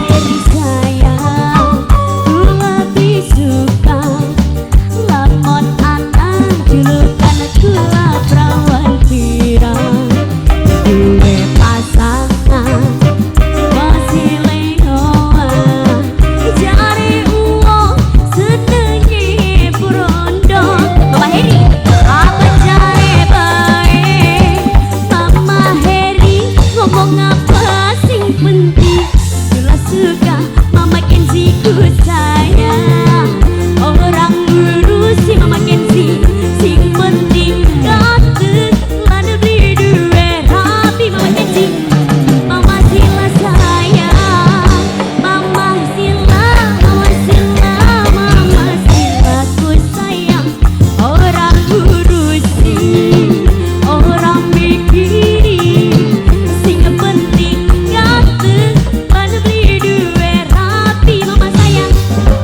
Heri sayang, ku lebih suka lamun anak julukan kula perawan pirang. Duwe pasangan masih lengoan, jare uwong senenge brondo. Mama Heri, apa jare bae? Mama Heri ngomong apa sing penting kula suka Mama Kenzi ku sayang. Orang ngurusi Mama Kenzi, sing penting ganteng lan beli duwe rapi. Mama Kenzi, Mama Sila sayang, Mama Sila, Mama Sila, Mama Sila ku sayang. Orang ngurusi, orang mikiri, sing penting ganteng lan beli duwe rapi. Mama sayang,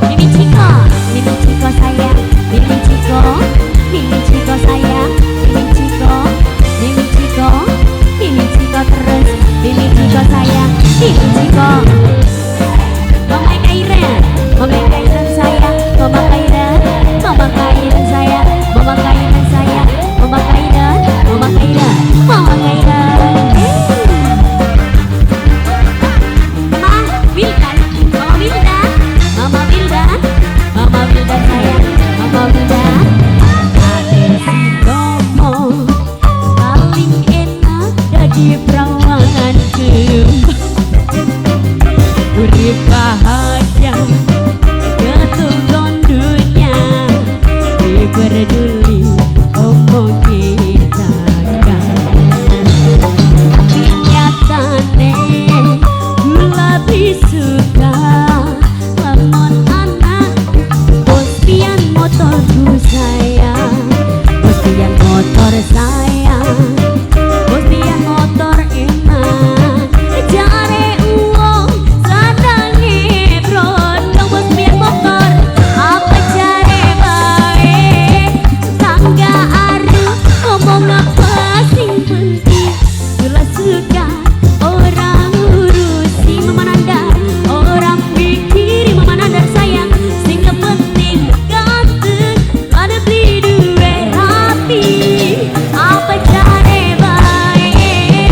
Mimi Ciko, Mimi Ciko sayang, Mimi Ciko, Mimi Ciko sayang, Mimi Ciko, Mimi Ciko, Mimi Ciko terus, Mimi Ciko sayang, Mimi Ciko. Mama Kairen, Mama Kairen sayang, Mama Kairen, Mama Kairen sayang, Mama Kairen sayang, Mama Kairen, Mama Kairen, Mama Kairen. Mama Wildan, Mama Wildan, Mama Wildan, Mama Wildan sayang, Mama Wildan. Ade si ngomong paling enak dadi perawan kembang. Urip bahagia ketunggon dunya, diperduli omong kita. Tapi nyatane ku lebih suka lamun anak bos pian motorku sayang, bos pian motor sayang, bos pian motor enak. Jare uwong senenge brondong, bos pian motor apa jare bae? Tangga aru ngomong apa sing penting kula suka orang ngurusi. Mama Nandar, orang mikiri Mama Nandar sayang, sing penting ganteng lan beli duwe rapi. Apa jare bae?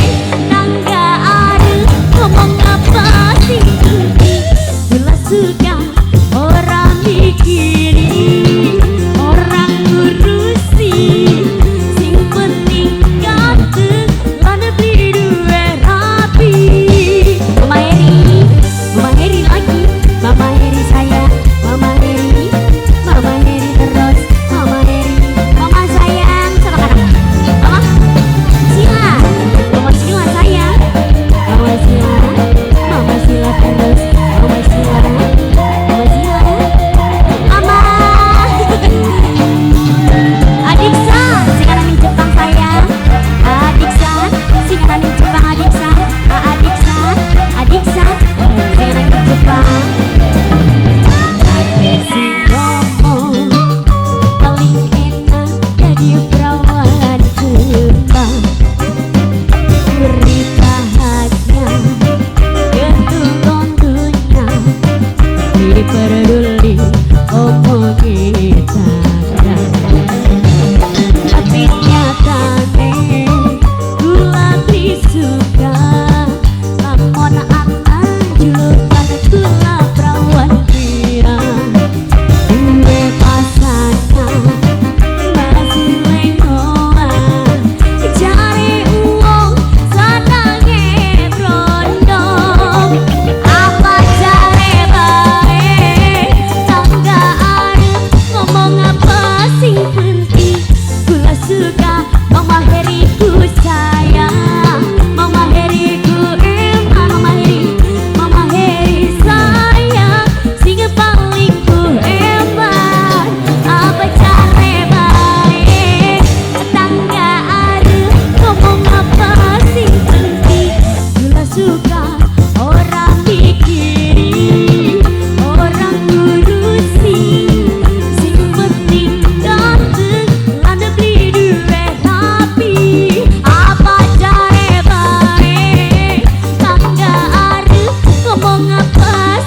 Tangga aru ngomong apa sing penting kula suka orang mikiri, orang ngurusi, sing penting ganteng lan beli duwe rapi. Mama Heri, Mama Heri lagi, Mama Heri sayang, Mama Heri, Mama Heri terus, Mama Heri, Mama sayang sama kanan. Mama Sila, Mama Sila sayang, Mama Sila, Mama Sila terus, Mama Sila, Mama Sila, Mama Adiksa, sing aran Jepang sayang, Adiksa, sing aran Jepang Adiksa, Adiksa, Adiksa, sing aran Jepang. Ade sing ngomong paling enak jadi perawan kembang. Urip bahagia ketunggon dunya, diperduli omong kita. Tapi nyatane ku lebih suka lamun anak julukan kula perawan pirang. Duwe pasangan masih lengoan, jare uwong senenge brondong. Apa jare bae? Tangga arep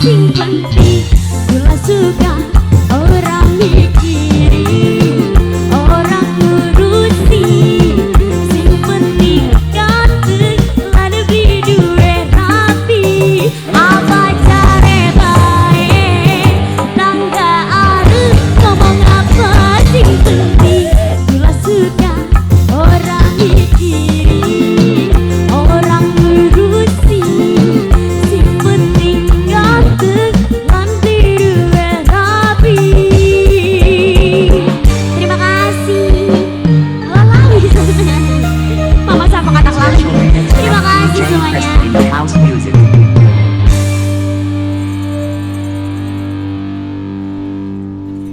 Sing penting kula suka, ora mikiri, ora ngurusi. Sing penting ganteng lan duwe rabi. Apa jare bae, tangga arep ngomong apa, sing penting kula suka, ora mikiri, ora ngurusi. Sing penting ganteng lan duwe rabi. Terima kasih. Lali. Mama sama kata lali. Terima kasih semuanya.